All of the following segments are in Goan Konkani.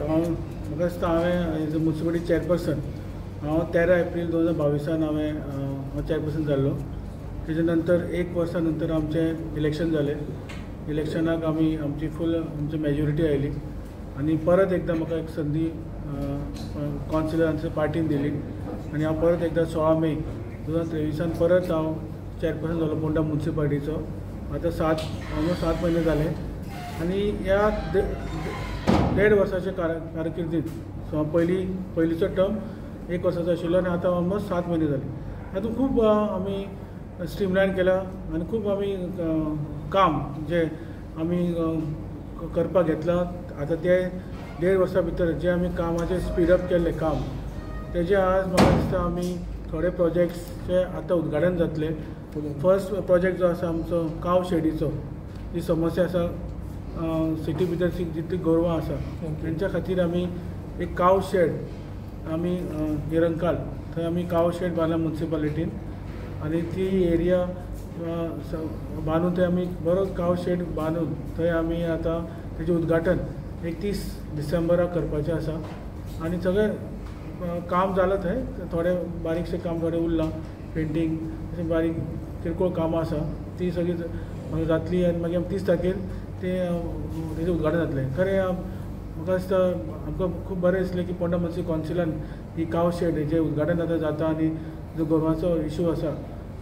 हांव म्हाका दिसता हांवें एज अ मुन्सिपालिटी चॅरपर्सन हांव 13 एप्रील 2022 हांवें चॅरपर्सन जाल्लो. तेजे नंतर एक वर्सा नंतर आमचें इलेक्शन जालें. इलेक्शनाक आमी आमची फूल आमची मेजॉरिटी आयली आनी परत एकदां म्हाका एक संदी कावन्सिलरांच्या पार्टीन दिली आनी हांव परत एकदां 16 मे 2023 परत हांव चॅरपर्सन जालो पोंडा मुन्सिपालिटीचो. आतां ऑलमोस्ट 7 म्हयने जाले आनी ह्या 1.5 वर्साच्या कारकिर्दीत सो पयलींचो टर्म 1 वर्साचो आशिल्लो आनी आतां ऑलमोस्ट 7 म्हयने जाले. तातूंत खूब आमी स्ट्रीमलायन केला आनी खूब आमी काम जे आमी करपाक घेतलां आतां ते 1.5 वर्सां भितर जे आमी कामाचें स्पीडअप केल्लें काम तेजें आज म्हाका दिसता आमी थोडे प्रोजेक्ट्सचें आतां उद्घाटन जातलें. फर्स्ट प्रोजेक्ट जो आसा आमचो काव शेडीचो जी समस्या आसा सिटी भितर जितली गोरवां आसा तेंच्या खातीर आमी एक काव शेड आमी निरंकाल थंय आमी काव शेड बांदला मुन्सिपालिटीन आनी ती एरिया बांदून थंय आमी बरो काव शेड बांदून थंय आमी आतां तेजें उद्घाटन 31 डिसेंबराक करपाचें आसा आनी सगळें काम जालां थंय थोडें बारीकशें काम थोडें उरलां पेंटींग अशें बारीक किरकोळ कामां आसा ती सगळीं जातली आनी मागीर आमी 30 तारखेर तें तेजें उद्घाटन जातलें. खरें म्हाका दिसता आमकां खूब बरें दिसलें की पोंडा मुन्सिपल कावन्सिलान ही काव शेड जें उद्घाटन आतां जाता आनी जो गोरवांचो इशू आसा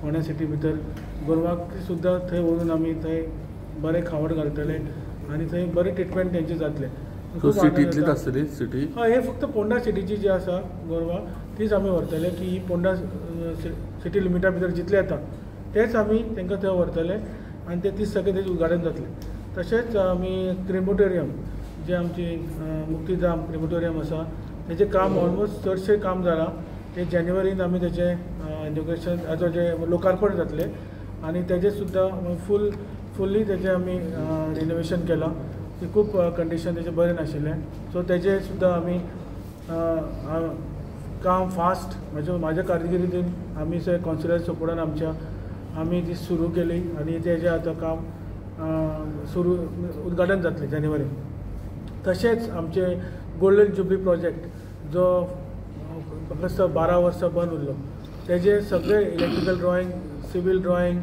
फोंड्या सिटी भितर गोरवांक सुद्दां थंय व्हरून आमी थंय बरें खावड घालतले आनी थंय बरें ट्रिटमेंट तेंचें जातलें. सिटींतलीच आसतली सिटी? हय, हे फक्त पोंडा सिटीची जी आसा गोरवां तीच आमी व्हरतले की ही पोंडा सिटी लिमिटा भितर जितले येता तेच आमी तांकां थंय व्हरतले आनी ते 30 तारखेर तेजें उद्घाटन जातलें. तशेंच आमी क्रिमोटोरियम जे आमची मुक्तीधाम क्रिमोटोरियम आसा तेजें काम ऑलमोस्ट चडशें काम जालां. ते जानेवारीन आमी तेजें इनॉग्रेशन आतां जें लोकार्पण जातलें आनी तेजें सुद्दां फुल्ली तेजें आमी रिनोवेशन केलां. ते खूब कंडिशन तेजें बरें नाशिल्लें सो तेजें सुद्दां आमी काम फास्ट म्हाज्या कारकिर्दीन आमी सगळे कावन्सिलर सपोर्टान आमच्या आमी ती सुरू केली आनी तेजें आतां काम सुरू उद्घाटन जातलें जानेवारीन. तशेंच आमचें गोल्डन जुबली प्रोजेक्ट जो म्हाका दिसता 12 वर्सां बंद उरलो तेजें सगळे electrical drawing, civil drawing,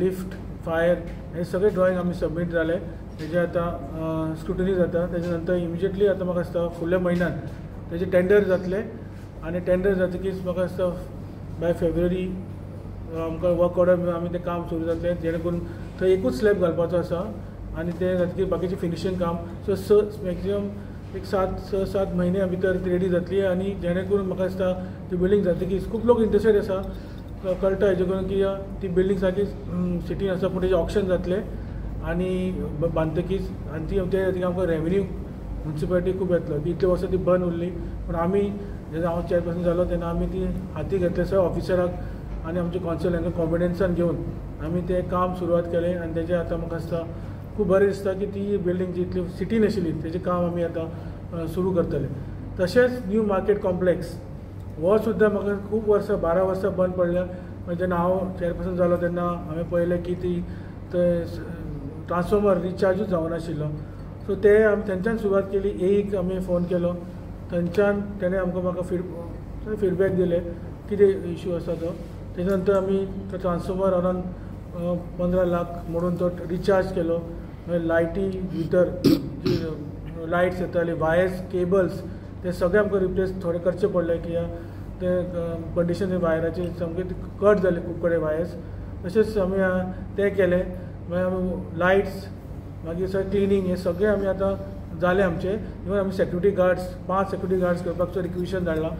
lift, fire हे सगळे ड्रॉइंग आमी सबमीट जाले. तेजें आतां स्क्रुटनी जाता तेजे नंतर इमिजिएटली आतां म्हाका दिसता फुडल्या म्हयन्यान तेजें टेंडर जातलें आनी टेंडर जातकीच म्हाका दिसता बाय फेब्रुवारी आमकां वर्क ऑर्डर आमी तें काम सुरू जातलें जेणे करून थंय एकूच स्लॅब घालपाचो आसा आनी तें जातकीर बाकीचें फिनिशींग काम सो मॅक्सिमम एक 6-7 म्हयन्या भितर ती रेडी जातली आनी जेणे करून म्हाका दिसता ती बिल्डींग जातकीच खूब लोक इंट्रस्टेड आसा कळटा हेजे करून की ती बिल्डींग सारकी सिटीन आसा पूण तेजें ऑक्शन जातलें आनी बांदतकीच आनी ती ते आमकां रेवेन्यू मुन्सिपालिटी खूब येतलो. ती इतले वर्सां ती बंद उरली पूण आमी जेन्ना हांव चॅरपर्सन जालो तेन्ना आमी ती हाती घेतले सगळे ऑफिसराक आनी आमचे कावन्सिल हांकां कॉन्फिडन्सान घेवन आमी तें काम सुरवात केलें आनी तेजें आतां म्हाका दिसता खूब बरें दिसता की ती बिल्डींग जी इतली सिटीन आशिल्ली तेजें काम आमी आतां सुरू करतले. तशेंच न्यू मार्केट कॉम्प्लेक्स हो सुद्दां म्हाका खूब वर्सां 12 वर्सां बंद पडल्या. जेन्ना हांव चॅरपर्सन जालो तेन्ना हांवें पळयलें की ती थंय ट्रान्सफॉर्मर रिचार्जूच जावनाशिल्लो सो ते आमी थंयच्यान सुरवात केली. एईक आमी फोन केलो थंयच्यान तेणें आमकां म्हाका फिडबॅक दिले कितें इशू आसा तो. तेच्या नंतर आमी तो ट्रान्सफॉर्मर अरावंड 15 लाख म्हणून तो रिचार्ज केलो. मागीर लायटी भितर जी लायट्स येताली, वायर्स, केबल्स ते सगळे आमकां रिप्लेस थोडे करचे पडले कित्याक ते कंडिशन वायराची सामकी कट जाले खूब कडेन वायर्स. तशेंच आमी ते केले. मागीर आमी लायट्स मागीर सगळें क्लिनींग हें सगळें आमी आतां जालें आमचें. इवन आमी सेक्युरिटी गार्ड्स 5 सेक्युरिटी गार्ड्स करपाक रिक्विशन धाडलां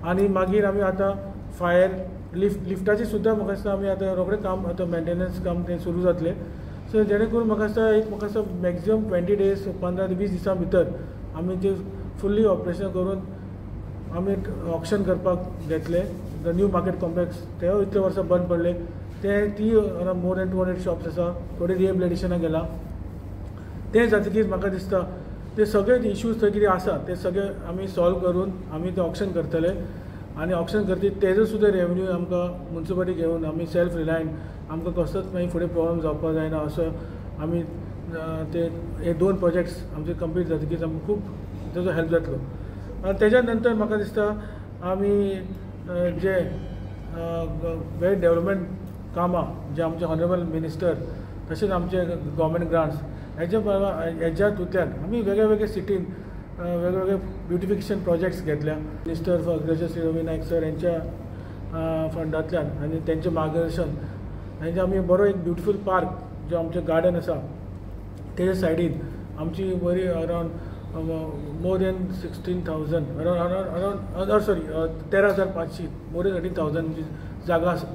आनी मागीर आमी आतां फायर लिफ्टाचें सुद्दां म्हाका दिसता आमी आतां रोखडें काम आतां मेन्टेनन्स काम तें सुरू जातलें. सो जेणे करून म्हाका दिसता एक म्हाका दिसता मॅक्सिमम 20 डेज 15 ते 20 दिसां भितर आमी तें फुल्ली ऑपरेशन करून आमी ऑक्शन करपाक घेतलें. The new market complex ते इतले वर्सां बंद पडले ते ती अरावंड मोर दॅन 200 शॉप्स आसा थोडे रिहेबिलिटेशनाक गेला. तें जातकीच म्हाका दिसता ते सगळे इश्यूज थंय कितें आसा ते सगळे आमी सॉल्व करून आमी तें ऑक्शन करतले आनी ऑक्शन करतकीच तेजो सुद्दां रेवेन्यू आमकां मुन्सिपालिटी घेवन आमी सेल्फ रिलायंट आमकां कसलोच मागीर फुडें प्रॉब्लम जावपाक जायना असो आमी ते हे 2 प्रोजेक्ट्स आमचे कंप्लीट जातकीच आमकां खूब तेजो हेल्प जातलो. आनी तेज्या नंतर म्हाका दिसता आमी जे वेरी डेवलपमेंट कामां जे आमचे ऑनरेबल मिनिस्टर तशेंच आमचे गव्हर्मेंट ग्रांट्स हेजे हेज्या हातूंतल्यान आमी वेगळे वेगळे सिटीन वेगळे वेगळे ब्युटिफिकेशन प्रोजेक्ट्स घेतल्या. Minister for agriculture Shri Ravi Naik sir यांच्या फंडांतल्यान आनी तेंचें मार्गदर्शन हेंचे आमी बरो एक ब्युटिफूल पार्क जो आमचें गार्डन आसा तेजे सायडीन आमची बरी around more than 16,000 around sorry 13,500 more than 13,000 जी जागा आसा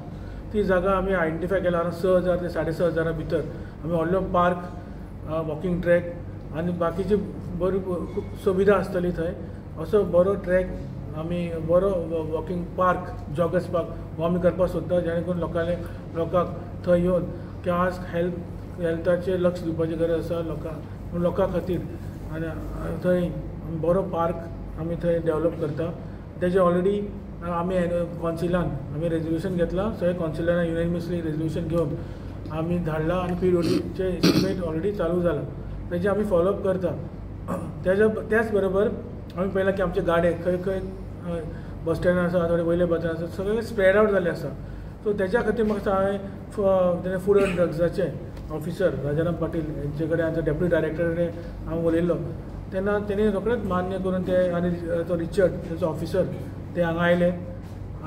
ती जागा आमी आयडेंटिफाय केल्या. अरावंड 6,000 ते 6,500 भितर आमी व्हडलो पार्क, वॉकिंग ट्रॅक आनी बाकीची बरी खूब सुविधा आसतली थंय. असो बरो ट्रॅक आमी बरो वॉकिंग पार्क, जॉगर्स पार्क हो आमी करपाक सोदता, जेणे करून लोकांक थंय येवन की आज हेल्थाचेर लक्ष दिवपाची गरज आसा लोकां खातीर आनी थंय बरो पार्क आमी थंय डेवलप करता. तेजे ऑलरेडी आमी कॉन्सिलान आमी रेजोल्युशन घेतलां, सगळे कॉन्सिलरान युनॅनिमसली रेजोल्युशन घेवन आमी धाडलां आनी पीडब्ल्यूडीचें एस्टिमेट ऑलरेडी चालू जालां, तेजें आमी फॉलोअप करता. त्याच बरोबर आमी पळयलां की आमचे गाडे खंय खंय बस स्टँडार आसा, थोडे वयले बाजार आसा, सगळे स्प्रेड आवट जाल्ले आसा. सो तेज्या खातीर म्हाका हांवें फूड अँड ड्रग्साचे ऑफिसर राजाराम पाटील हेंचे कडेन आमचो डेप्युटी डायरेक्टर कडेन हांव उलयल्लो तेन्ना तेणी रोखडेच मान्य करून ते आनी तो रिचर्ड तेचो ऑफिसर ते हांगा आयले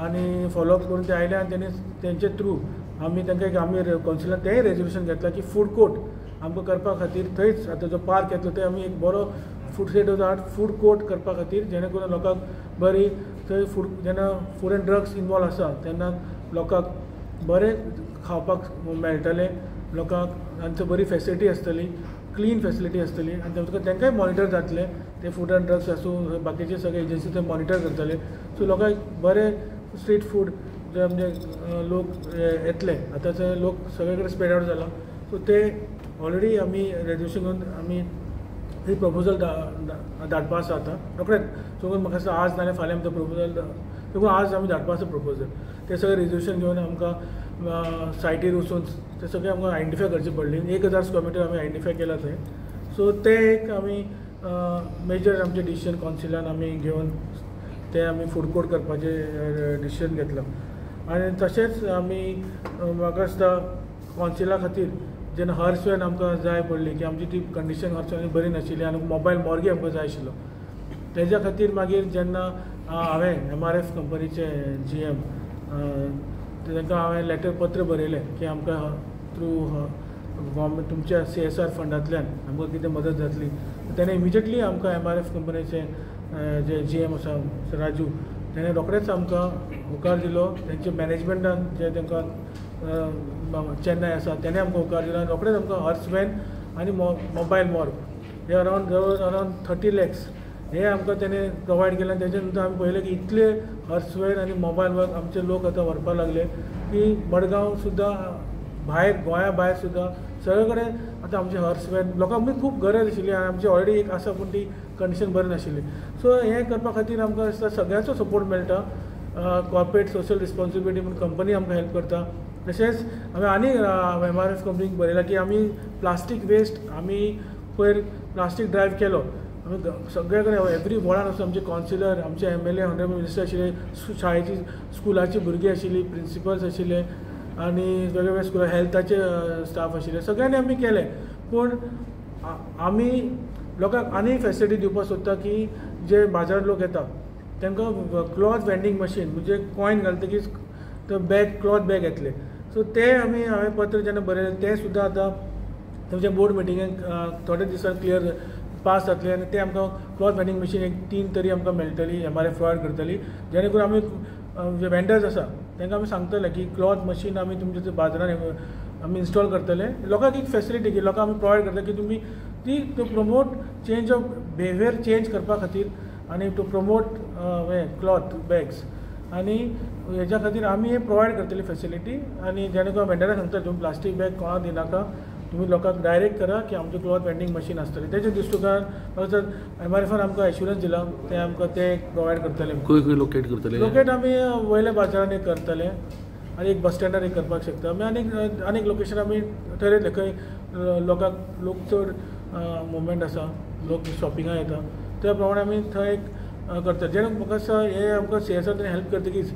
आनी फॉलोअप करून ते आयले आनी तेणी तेंचे थ्रू आमी तांकां एक आमी कॉन्सिलान तेंय रेजोल्युशन घेतलां की फूड कोर्ट आमकां करपा खातीर थंयच आतां जो पार्क येतलो थंय आमी एक बरो food state of the art food court करपा खातीर, जेणे करून लोकांक बरी थंय फूड जेन्ना फूड एंड ड्रग्स इनवॉल्व आसा तेन्ना लोकांक बरें खावपाक मेळटलें, लोकांक आनी थंय बरी फेसिलिटी आसतली, क्लीन फेसिलिटी आसतली आनी तांकांय मॉनिटर जातलें. ते फूड एंड ड्रग्स आसूं बाकीचे सगळे एजन्सी थंय मॉनिटर करतले. सो लोकांक बरें स्ट्रीट फूड जे म्हणजे लोक येतले, आतां थंय लोक सगळे कडेन स्प्रेड आवट जाला. सो ते ऑलरेडी आमी रेजोल्युशन घेवन आमी ही प्रपोजल धाडपा आसा आतां रोखडेच. सो म्हाका दिसता आज नाल्यार फाल्यां आमचो प्रपोजल, देखून आज आमी धाडपा आसा प्रपोजल. ते सगळे रेजोल्युशन घेवन आमकां सायटीर वचून ते सगळे आमकां आयडेंटिफाय करचे पडली. 1,000 स्क्वेअर मिटर आमी आयडेंटिफाय केला थंय. सो ते एक आमी मेजर आमचें डिसिजन कॉन्सिलान आमी घेवन ते आमी फूड कोर्ट करपाचें डिसिजन घेतलां. आनी तशेंच आमी म्हाका दिसता कॉन्सिला खातीर जेन्ना हर्स वॅन आमकां जाय पडली की आमची ती कंडिशन हर्स वॅन बरी नाशिल्ली आनी मोबायल मॉर्गी आमकां जाय आशिल्लो, तेज्या खातीर मागीर जेन्ना हांवें MRF कंपनीचे GM तांकां हांवें लेटर पत्र बरयलें की आमकां थ्रू गव्हर्मेंट तुमच्या CSR फंडांतल्यान आमकां कितें मदत जातली. तेणें इमिजिएटली आमकां MRF कंपनीचे जे GM आसा राजू, तेणें रोखडेच आमकां होकार दिलो. तेंचे मॅनेजमेंटान जे तांकां चेन्नय आसा तेणें आमकां होकार दिलो आनी रोखडेच आमकां हर्स वॅन आनी मोबायल मॉर्ग हे अरावंड जवळ अरावंड 30 lakhs हे आमकां तेणें प्रोवायड केलें. आनी तेजे नंतर आमी पळयलें की इतले हर्स वॅन आनी मोबायल मॉर्ग आमचे लोक आतां व्हरपाक लागले की मडगांव सुद्दां भायर, गोंया भायर सुद्दां सगळे कडेन आतां आमचे हर्स वॅन लोकांक खूब गरज आशिल्ली आनी आमची ऑलरेडी एक आसा पूण ती कंडिशन बरी नाशिल्ली. सो हें करपा खातीर आमकां दिसता सगळ्यांचो सपोर्ट मेळटा. कॉर्पोरेट सोशल रिस्पॉन्सिबिलिटी म्हूण कंपनी आमकां हेल्प करता. तशेंच हांवें आनी MRF कंपनीक बरयलां की आमी प्लास्टीक वेस्ट आमी पयर प्लास्टीक ड्रायव्ह केलो, आमी सगळे कडेन एवरी वॉर्डान वचून आमचे कॉन्सिलर, आमचे MLA, honourable minister आशिल्ले, शाळेची स्कुलाची भुरगीं आशिल्लीं, प्रिंसिपल्स आशिल्ले आनी वेगळे वेगळे स्कुला हेल्थाचे स्टाफ आशिल्ले, सगळ्यांनी आमी केलें. पूण आमी लोकांक आनी फेसिलिटी दिवपाक सोदता की जे बाजारांत लोक येता तांकां क्लॉथ वेंडींग मशीन म्हणजे कॉयन घालतकीच तो बॅग क्लॉथ बॅग येतले. सो ते आमी हांवें पत्र जेन्ना बरयलें तें सुद्दां आतां तुमच्या बोर्ड मिटिंगेक थोड्या दिसान क्लियर पास जातलें आनी ते आमकां क्लॉथ वेंडींग मशीन एक 3 तरी आमकां मेळटली, MRF provide करतली, जेणे करून आमी जे वेंडर्स आसा तांकां आमी सांगतले की क्लॉथ मशीन आमी तुमच्या बाजारान आमी इन्स्टॉल करतले. लोकांक एक फेसिलिटी की लोकांक आमी प्रोवायड करतले की तुमी ती to promote change of behaviour change करपा खातीर आनी टू प्रमोट हें क्लॉथ बॅग्स आनी हेज्या खातीर आमी हे प्रोवायड करतली फेसिलिटी. आनी जेणे करून वेंडराक सांगतले तुमी प्लास्टीक बॅग कोणाक दिनाका, तुमी लोकांक डायरेक्ट करा की आमचें क्लॉथ वेंडींग मशीन आसतलें. तेजे दृश्टिकोनान MRFान आमकां एश्युरन्स दिला ते आमकां ते प्रोवायड करतले. खंय खंय लोकेट करतले? लोकेट आमी वयल्या बाजारान एक करतले आनी एक बस स्टँडार एक करपाक शकता आमी. आनीक आनीक लोकेशन आमी ठरयतले खंय लोकांक लोक चड मुवमेंट आसा, लोक शॉपिंगाक येता त्या प्रमाणे आमी थंय एक करता. जेणे म्हाका दिसता हे आमकां CSR help करतकीच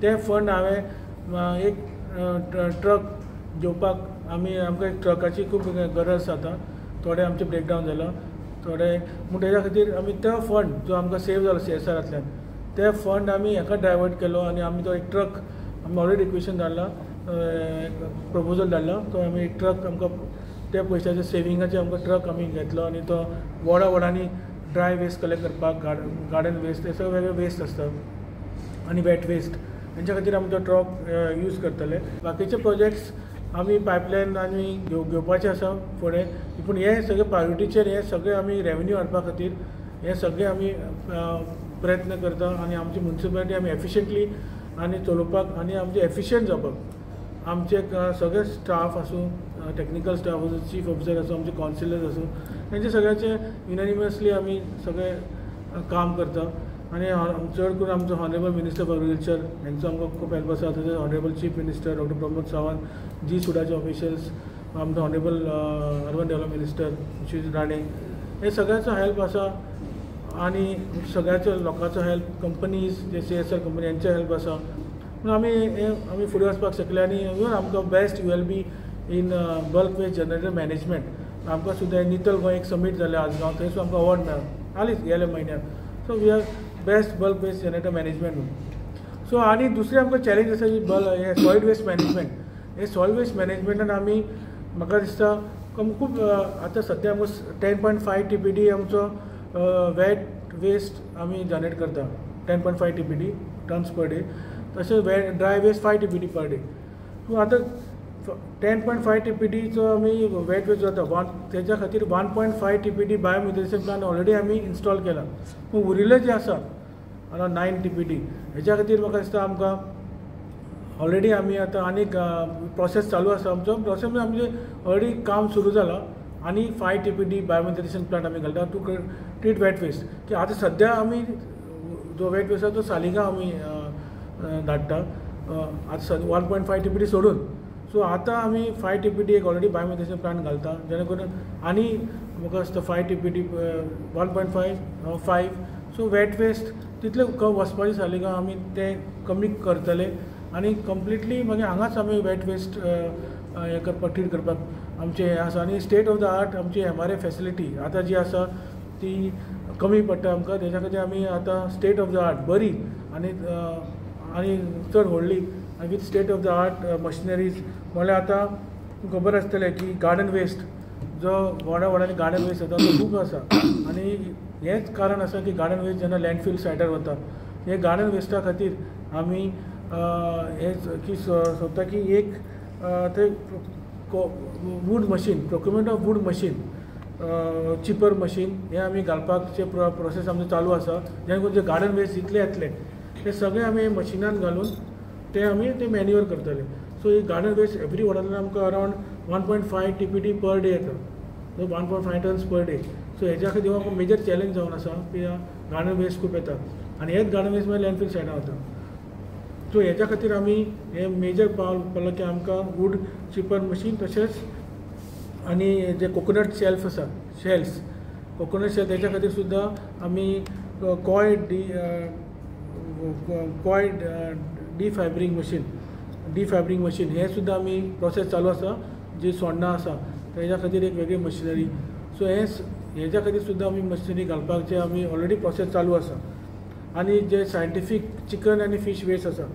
ते फंड हांवें एक ट्रक घेवपाक आमी आमकां एक ट्रकाची खूब गरज आसा. आतां थोडे आमचे ब्रेकडावन जाला थोडे, म्हूण तेज्या खातीर आमी तो फंड जो आमकां सेव जालो CSRांतल्यान ते फंड आमी हेका डायवर्ट केलो आनी आमी तो एक ट्रक आमी ऑलरेडी रिक्वेशन धाडला, प्रपोजल धाडला, तो आमी एक ट्रक आमकां त्या पयशाचे सेविंगाचे आमकां ट्रक आमी घेतलो आनी तो वॉर्डा वॉर्डांनी ड्राय वेस्ट कलेक्ट करपाक, गार्डन वेस्ट, हे सगळे वेगळे वेस्ट आसता आनी वेट वेस्ट हेंच्या खातीर आमी तो ट्रक यूज करतले. बाकीचे प्रोजेक्ट्स आमी पायपलायन आमी घेवपाचे आसा फुडें, पूण हे सगळे प्रायोरिटीचेर हे सगळे आमी रेवेन्यू हाडपा खातीर हे सगळे आमी प्रयत्न करता आनी आमची म्युनिसिपालिटी आमी एफिशियंटली आनी चलोवपाक आनी आमचे एफिशियंट जावपाक आमचे सगळे स्टाफ आसूं, टॅक्निकल स्टाफ आसूं, चीफ ऑफिसर आसूं, आमचे कावन्सिलर्स आसूं, तेंचे सगळ्याचे युनानिमसली आमी सगळे काम करता. आनी चड करून आमचो ऑनरेबल मिनिस्टर फॉर एग्रीकल्चर हेंचो आमकां खूब हेल्प आसा, तशेंच honourable chief minister doctor Pramod Sawant, जी सुडाचे ऑफिशियल्स, आमचो honourable urban development minister Shri Rane, हे सगळ्यांचो हेल्प आसा आनी सगळ्याचो लोकांचो हेल्प, कंपनीज जे CSR company हेंचो हेल्प आसा. पूण आमी हे आमी फुडें वचपाक शकले आनी इवन आमकां best ULB in bulk waste generator management आमकां सुद्दां नितल गोंय एक समीट जालें आजगांव, थंय सुद्दां आमकां अवॉर्ड मेळ्ळो हालींच गेल्या म्हयन्याक. So we are best bulk waste generator management म्हणून. सो आनी दुसरें आमकां चॅलेंज आसा जी हे सॉलिड वेस्ट मॅनेजमेंट. हे सॉलिड वेस्ट मॅनेजमेंटान आमी म्हाका दिसता खूब आतां सद्या आमकां 10.5 TPD आमचो वेट वेस्ट आमी जनरेट करता, 10.5 TPD tons per day. तशेंच dry waste 5 TPD per day. So आतां 10.5 TPDचो आमी वेट वेस्ट जाता तेच्या खातीर 1.5 TPD biomethanation plant already आमी इन्स्टॉल केला. पूण उरिल्ले जे आसा अरावंड 9 TPD हेच्या खातीर म्हाका दिसता आमकां ऑलरेडी आमी आतां आनीक प्रोसेस चालू आसा आमचो प्रोसेस, आमचें ऑलरेडी काम सुरू जाला आनी 5 TPD biomethanation plant आमी घालता टू ट्रीट वेट वेस्ट. की आतां सद्या आमी जो वेट वेस्ट आसा तो सालिगांव आमी धाडटा आतां 1.5 TPD सोडून. सो आतां आमी 5 TPD एक ऑलरेडी बायोमिथेनेशन प्लांट घालता जेणे करून आनी म्हाका दिसता 5 TPD 1.5 5 so wet waste तितले वचपाचे सालिगांव आमी ते कमी करतले आनी कंप्लिटली मागीर हांगाच आमी वेट वेस्ट हें करपाक ट्रीट करपाक आमचें हें आसा. आनी स्टेट ऑफ the art आमची MRA facility आतां जी आसा ती कमी पडटा आमकां, तेच्या खातीर आमी आतां स्टेट ऑफ the art बरी आनी आनी चड व्हडली with state of the art machineries. म्हणल्यार आतां खबर आसतलें की गार्डन वेस्ट जो व्हडा व्हडांनी गार्डन वेस्ट जाता तो खूब आसा आनी हेंच कारण आसा की गार्डन वेस्ट जेन्ना लँडफील सायडार वता हे गार्डन वेस्टा खातीर आमी हें की सोदता की एक थंय wood machine, procurement of wood machine, chipper machine हें आमी घालपाचें प्रोसेस आमचो चालू आसा जेणे करून जे गार्डन वेस्ट जितले येतले ते सगळे आमी मशिनान घालून ते आमी ते मॅन्युअर करतले. सो ही गार्डन वेस्ट एवरी वॉर्डांतल्यान आमकां अरावंड 1.5 TPD per day येता, so 1.5 tons per day. So हेज्या खातीर आमकां मेजर चॅलेंज जावन आसा की गार्डन वेस्ट खूब येता आनी हेच गार्डन वेस्ट मागीर लँडफील सायडान वता. सो हेज्या खातीर आमी हे मेजर पावल पडलां की आमकां वूड चिपर मशीन तशेंच आनी जे कोकोनट शेल्फ आसा, शेल्स कोकोनट शेल्फ तेच्या खातीर सुद्दां आमी coir defibering machine, defibering machine हें सुद्दां आमी प्रोसेस चालू आसा. जी सोण्णां आसा तेज्या खातीर एक वेगळी मशिनरी, सो हें हेज्या खातीर सुद्दां आमी मशिनरी घालपाचें आमी ऑलरेडी प्रोसेस चालू आसा. आनी जे सायंटिफीक चिकन आनी फीश वेस्ट आसा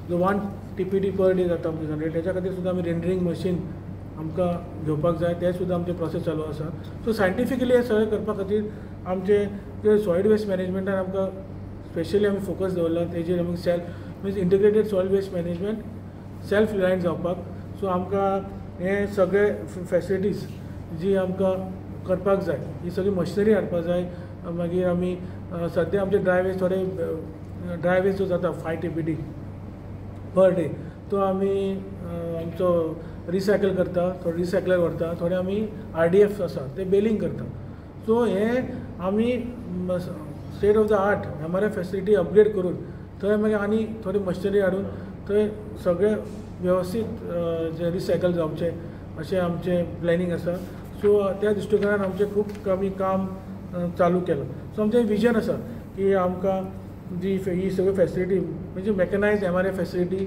जो 1 TPD per day जाता आमचो जनरेट, तेच्या खातीर सुद्दां आमी रेंडरींग मशीन आमकां घेवपाक जाय, तें सुद्दां आमचें प्रोसेस चालू आसा. सो सायंटिफिकली हें सगळें करपा खातीर आमचें जे सॉलिड वेस्ट मॅनेजमेंटान आमकां स्पेशली आमी फोकस दवरला तेजेर आमी self means integrated solid waste management self reliant जावपाक. सो आमकां हे सगळे फॅसिलिटीज जी आमकां करपाक जाय ही सगळी मशिनरी हाडपाक जाय. मागीर आमी सद्या आमचे ड्राय वेस्ट थोडे ड्राय वेस्ट जो जाता 5 TPD per day तो आमी आमचो रिसायकल करता, थोडे रिसायकलर व्हरता, थोडे आमी RDF आसा ते बेलिंग करता. सो हें आमी state of the art MRA facility upgrade करून थंय मागीर आनी थोडी मशिनरी हाडून थंय सगळें वेवस्थीत जे रिसायकल जावचें अशें आमचें प्लॅनिंग आसा. सो त्या दृश्टिकोनान आमचें खूब कमी काम चालू केलो. सो आमचें विजन आसा की आमकां जी ही सगळी फॅसिलिटी म्हणजे मेकनायज MRA facility,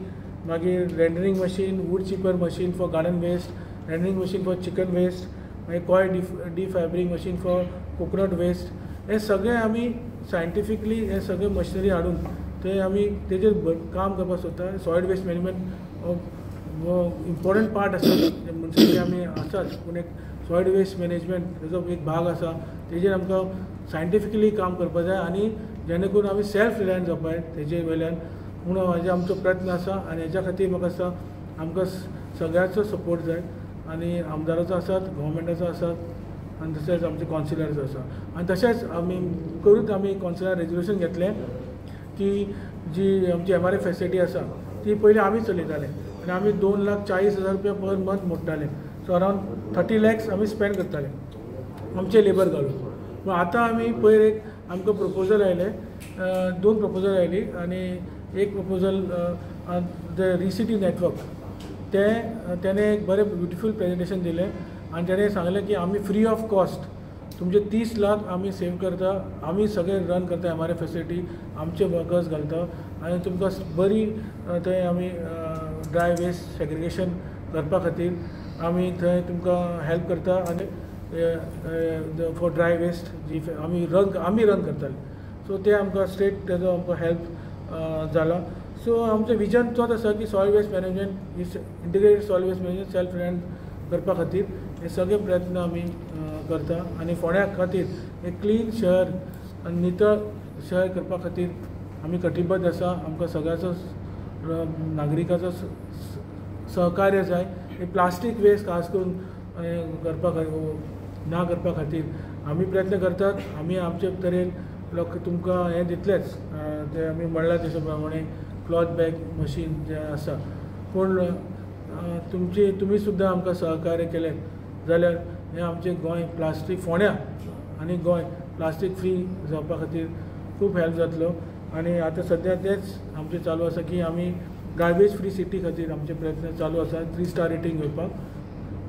मागीर rendering machine, wood chipper machine for garden waste, rendering machine for chicken waste, मागीर coir defibering machine for coconut waste, हे सगळे आमी सायंटिफिकली हे सगळे मशिनरी हाडून ते आमी तेजेर काम करपाक सोदता. सॉलिड वेस्ट मॅनेजमेंट हो इम्पॉर्टंट पार्ट आसा म्हणजे आमी आसाच, पूण एक सॉलिड वेस्ट मॅनेजमेंट तेजो एक भाग आसा, तेजेर आमकां सायंटिफिकली काम करपाक जाय आनी जेणे करून आमी सेल्फ रिलायंट जावपाक जाय तेजे वयल्यान म्हणून हेजे आमचो प्रयत्न आसा. आनी हेज्या खातीर म्हाका दिसता आमकां सगळ्याचो सपोर्ट जाय आनी आमदाराचो आसात, गव्हर्मेंटाचो आसात आनी तशेंच आमचे कौन्सिलर्स आसा. आनी तशेंच आमी करूच आमी कौन्सिलर रेजोल्युशन घेतलें की जी आमची MRA facility आसा ती पयलीं आमी चलयताले आनी आमी 2,40,000 रुपया पर मंथ मोडटाले. सो अरावंड 30 lakhs आमी स्पेंड करताले आमचे लेबर घालून. पूण आतां आमी पयर एक आमकां प्रपोजल आयलें, 2 प्रपोजल आयली आनी एक प्रपोजल the रिसिटी नेटवर्क ते तेणें एक बरें ब्युटिफूल प्रेजेंटेशन दिलें आनी तेणें सांगलें की आमी फ्री ऑफ कॉस्ट तुमचे 30 लाख आमी सेव करता, आमी सगळे रन करता MRA facility, आमचे वर्कर्स घालता आनी तुमकां बरी थंय आमी ड्राय वेस्ट सेग्रिगेशन करपा खातीर आमी थंय तुमकां हेल्प करता आनी फॉर ड्राय वेस्ट जी आमी रन करताले. सो ते आमकां स्टेट तेजो आमकां हेल्प जाला. सो आमचें विजन तोच आसा की solid waste management integrated solid waste management self reliant करपा खातीर हे सगळे प्रयत्न आमी करता आनी फोंड्या खातीर एक क्लीन शहर आनी नितळ शहर करपा खातीर आमी कटिबद्ध आसा. आमकां सगळ्याचो नागरिकाचो सहकार्य जाय. हे प्लास्टीक वेस्ट खास करून करपा ना करपा खातीर आमी प्रयत्न करतात. आमी आमचे तरेन लोक तुमकां हें दितलेच, ते आमी म्हणलां तशें प्रमाणे क्लॉथ बॅग मशीन जें आसा, पूण तुमची तुमी सुद्दां आमकां सहकार्य केलें जाल्यार हें आमचें गोंय प्लास्टीक फोंड्या आनी गोंय प्लास्टीक फ्री जावपा खातीर खूब हेल्प जातलो. आनी आतां सद्या तेंच आमचें चालू आसा की आमी गार्बेज फ्री सिटी खातीर आमचे प्रयत्न चालू आसा, 3 स्टार रेटींग घेवपाक.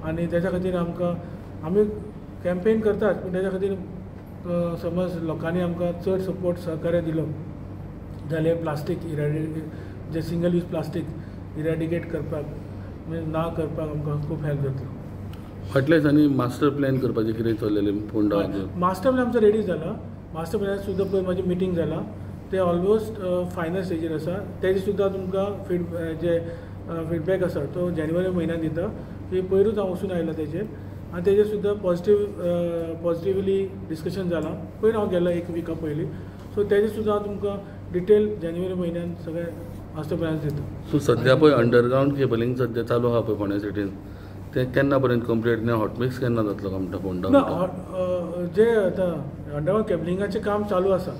आनी तेज्या खातीर आमकां आमी कॅम्पेन करतात, पूण तेज्या खातीर समज लोकांनी आमकां चड सपोर्ट सहकार्य दिलो जाल्यार प्लास्टीक जे सिंगल यूज प्लास्टीक इरेडिकेट करपाक म्हणजे ना करपाक आमकां खूब हेल्प जातलो. फाटल्या दिसांनी मास्टर प्लॅन करपाचें कितें चल्लेलें फोंडा? मास्टर प्लॅन आमचो रेडी जाला. मास्टर प्लॅन सुद्दां पयर म्हाजी मिटींग जाला, ते ऑलमोस्ट फायनल स्टेजीर आसा. तेजे सुद्दां तुमकां जे फिडबॅक आसा तो जानेवारी म्हयन्यान दिता. की पयरूच हांव वचून आयला तेजेर आनी तेजेर सुद्दां पॉजिटिवली डिस्कशन जालां. पयर हांव गेलो एक विका पयलीं, सो तेजेर सुद्दां हांव तुमकां डिटेल जानेवारी म्हयन्यान सगळें मास्टर प्लॅन दिता. सो सद्या पळय अंडरग्रावंड केबलिंग सद्या चालू आहा पळय फोंड्या सिटीन, तें केन्ना पर्यंत कंप्लीट ना? हॉटमिक्स केन्ना जातलो काम फोंडा? ना, जे आतां अंडरग्रावंड केबलिंगाचें काम चालू आसा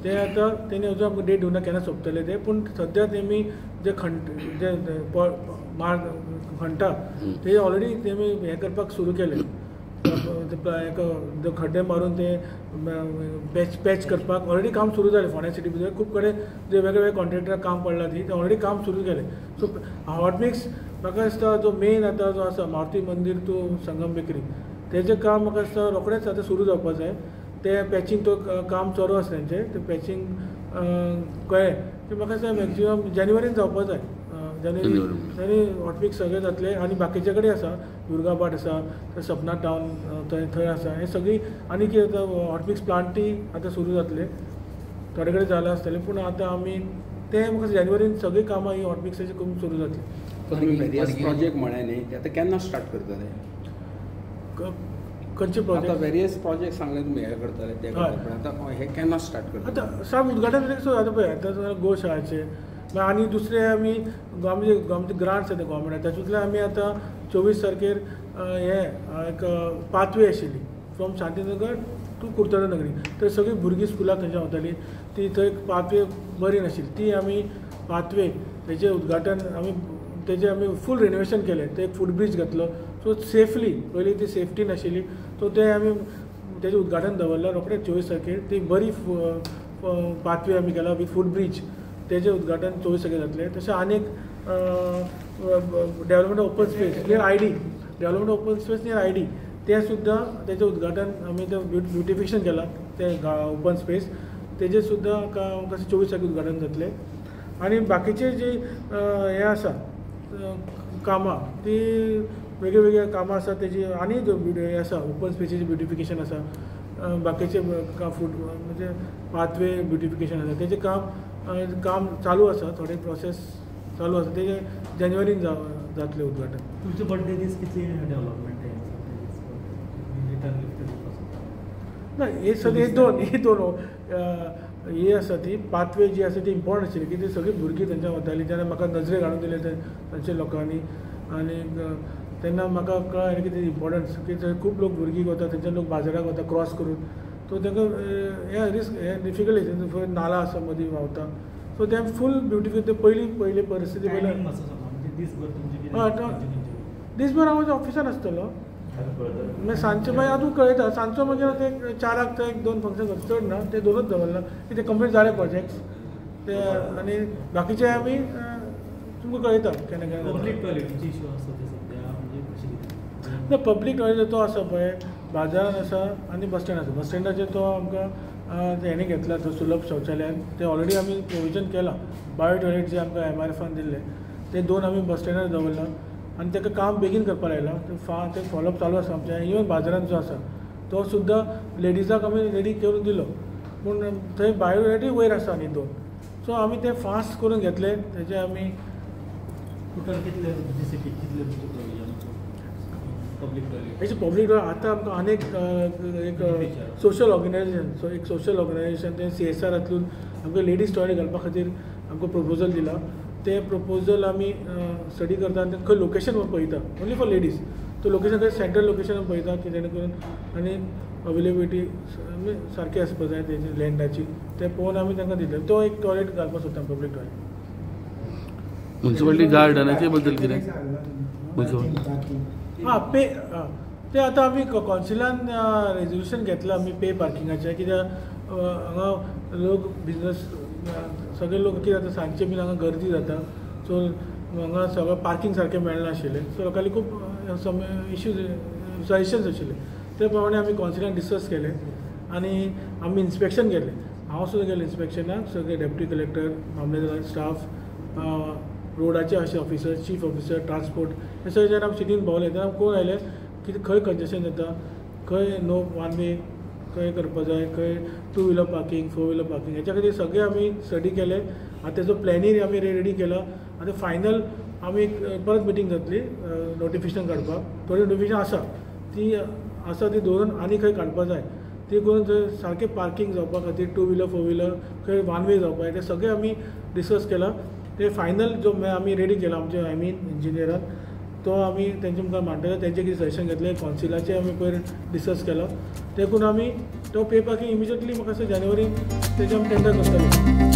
तें आतां तेणी अजून आमकां डेट दिवना केन्ना सोंपतलें तें, पूण सद्या तेमी जे जे खणटा ते ऑलरेडी तेमी हें करपाक सुरू केलें, एक खड्डे मारून ते पॅच करपाक ऑलरेडी काम सुरू जालें. फोंड्या सिटी भितर खूब कडेन जे वेगळे वेगळे कॉन्ट्रॅक्टराक काम पडलां ती ऑलरेडी काम सुरू केलें. सो हॉटमिक्स म्हाका दिसता जो मेन आतां जो आसा मारुती मंदीर टू संगम बेकरी तेजें काम म्हाका दिसता रोखडेंच आतां सुरू जावपाक जाय. तें पॅचींग तो काम चालू आसा तेंचें, तें पॅचींग कळ्ळें की म्हाका दिसता मॅक्जिमम जानेवारीन जावपाक जाय. जानेवारी हॉटमिक्स सगळें जातलें. आनी बाकीचे कडेन आसा, दुर्गाभाट आसा, सपना टावन थंय थंय आसा, हें सगळीं. आनी कितें जाता हॉटमिक्स प्लांटूय आतां सुरू जातले, थोडे कडेन जालां आसतलें, पूण आतां आमी तें म्हाका जानेवारीन सगळीं कामां ही हॉटमिक्साची करून सुरू जातली. वेरियस प्रोजेक्ट म्हळ्यार न्ही, ते आतां केन्ना स्टार्ट करतले? खंयचे प्रोजेक्ट? आतां वेरियस प्रोजेक्ट सांगले तुमी, हें करतले ते करतले, आतां हें केन्ना स्टार्ट करतले? आतां साम उद्घाटन आतां पळय आतां गोशाळाचें आनी दुसरें आमी आमचे ग्रांट्स येता गव्हर्मेंटाक, तातूंतल्यान आमी आतां 24 तारखेर हें एक पाथवे आशिल्ली फ्रॉम शांतीनगर टू कुर्तोडा नगरी, तर सगळीं भुरगीं स्कुलाक थंयच्यान वतालीं, ती थंय पाथवे बरी नाशिल्ली, ती आमी पाथवे तेजें उद्घाटन आमी तेजें आमी फूल रिनोवेशन केलें. ते एक फूट ब्रीज घातलो, सो सेफली पयलीं ती सेफ्टी नाशिल्ली, सो तें आमी तेजें उद्घाटन दवरलां रोखडें 24 तारखेर. ती बरी पाथवे आमी केला विथ फूट ब्रीज, तेजें उद्घाटन 24 तारखेर जातलें. तशें आनीक development open space near ID, development open space near ID तें सुद्दां तेजें उद्घाटन आमी तें ब्युटिफिकेशन केलां तें ओपन स्पेस तेजें सुद्दां आमकां 24 तारखेक उद्घाटन जातलें. आनी बाकीचे जी हें आसा कामां ती वेगळी वेगळी कामां आसा तेजी आनी हें आसा ओपन स्पेसीचें ब्युटिफिकेशन आसा, बाकीचे फूट म्हणजे पाथवे ब्युटिफिकेशन आसा तेजें काम काम चालू आसा, थोडे प्रोसेस चालू आसा तेजें जानेवारीन जातलें उद्घाटन. तुमचे बर्थडे दीस कितली डेव्हलपमेंट ना हे सगळे हे दोन हे आसा ती पाथवे जी आसा ती इम्पॉर्टंट आशिल्ली की ती सगळीं भुरगीं थंयच्यान वतालीं तेन्ना म्हाका नजरेक हाडून दिलें थंयच्या लोकांनी आनी तेन्ना म्हाका कळ्ळें की तेजी इम्पॉर्टन्स की थंय खूब लोक भुरगीं वता थंयच्यान लोक बाजाराक वता क्रॉस करून, सो तांकां हें रिस्क हें डिफिकल्ट नाला आसा मदीं व्हांवता, सो तें फूल ब्युटिफूल ते पयलीं पयली परिस्थिती पयली दीसभर हांव ऑफिसान आसतलो मागीर सांजचे मागीर आजून कळयता सांजचो मागीर ते 4 ते 1-2 फंक्शन चड ना ते दोनूच दवरला की ते कंप्लीट जाले प्रोजेक्ट्स ते आनी बाकीचे आमी तुमकां कळयता केन्ना केन्ना. पब्लीक टॉयलेटीची इशू आसा ते सद्या म्हणजे कशें कितें? ना पब्लीक टॉयलेट तो आसा पळय बाजारान आसा आनी बस स्टँड आसा. बस स्टँडाचेर तो आमकां हेणें घेतला तो सुलभ शौचालयान ते ऑलरेडी आमी प्रोविजन केलां. बायो टॉयलेट जे आमकां MRFान दिल्ले ते 2 आमी बस स्टँडार दवरला आनी ताका काम बेगीन करपाक लायलां. तें फॉलोअप चालू आसा आमचें. इवन बाजारान जो आसा तो सुद्दां लेडिजाक आमी रेडी करून दिलो पूण थंय बायो टॉयलेटूय वयर आसा आनी 2, सो आमी तें फास्ट करून घेतलें. तेजें आमी टोटल कितले सिटीक कितले पब्लीक टॉयलेट हेचे पब्लीक टॉयलेट आतां आमकां अनेक एक सोशल ऑर्गनायजेशन सो एक सोशल ऑर्गनायजेशन तें CSRांतल्यान आमकां लेडीज टॉयलेट घालपा खातीर आमकां प्रपोजल दिलां. तें प्रपोजल आमी स्टडी करता आनी खंय लोकेशन पळयता ओन्ली फॉर लेडीज तो लोकेशन खंय सेंट्रल लोकेशन पळयता की जेणे करून आनी अवेलेबिलिटी सारकी आसपा जाय तेजी लँडाची तें पळोवन आमी तांकां दितले. तो एक टॉयलेट घालपाक सोदता पब्लीक टॉयलेट. म्युनिसिपालिटी गार्डनाचे बद्दल कितें? हां पे ते आतां आमी कॉन्सिलान रेजोल्युशन घेतलां आमी पे पार्किंगाचें कित्याक हांगा लोक बिजनस सगळे लोक कितें जाता सांजचे बीन हांगा गर्दी जाता, सो हांगा सगळें पार्किंग सारकें मेळनाशिल्लें, सो लोकांनी खूब इश्यूज सजेशन्स आशिल्ले ते प्रमाणे आमी कॉन्सिलान डिस्कस केलें आनी आमी इन्स्पेक्शन केलें. हांव सुद्दां गेलें इन्स्पेक्शनाक, सगळे डेप्युटी कलेक्टर, मामलेदार, स्टाफ, रोडाचे अशे ऑफिसर, चीफ ऑफिसर, ट्रान्सपोर्ट हे सगळे जेन्ना आमी सिटीन भोंवले तेन्ना कोण आयले की खंय कंजेशन जाता, खंय नो वन वे खंय करपा जाय, खंय 2 व्हिलर पार्किंग, 4 व्हिलर पार्किंग हेच्या खातीर सगळें आमी स्टडी केलें. आतां तेजो प्लॅनूय आमी रेडी केला. आतां फायनल आमी परत मिटींग जातली नोटिफिकेशन काडपाक. थोडी नोटिफिकेशन आसा ती आसा ती दवरून आनी खंय काडपा जाय ती करून थंय सारकें पार्किंग जावपा खातीर 2 व्हिलर, 4 व्हिलर खंय वन वे जावपा जाय तें सगळें आमी डिस्कस केलां. ते फायनल जो आमी रेडी केला आमच्या I mean इंजिनियरान तो आमी तेंचे मुखार मांडटले, तेंचे कितें सजेशन घेतलें, कॉन्सिलाचें आमी पयर डिस्कस केलां. देखून आमी तो पे पार्किंग इमिजिएटली म्हाका दिसता जानेवारीन तेजें आमी टेंडर करतले.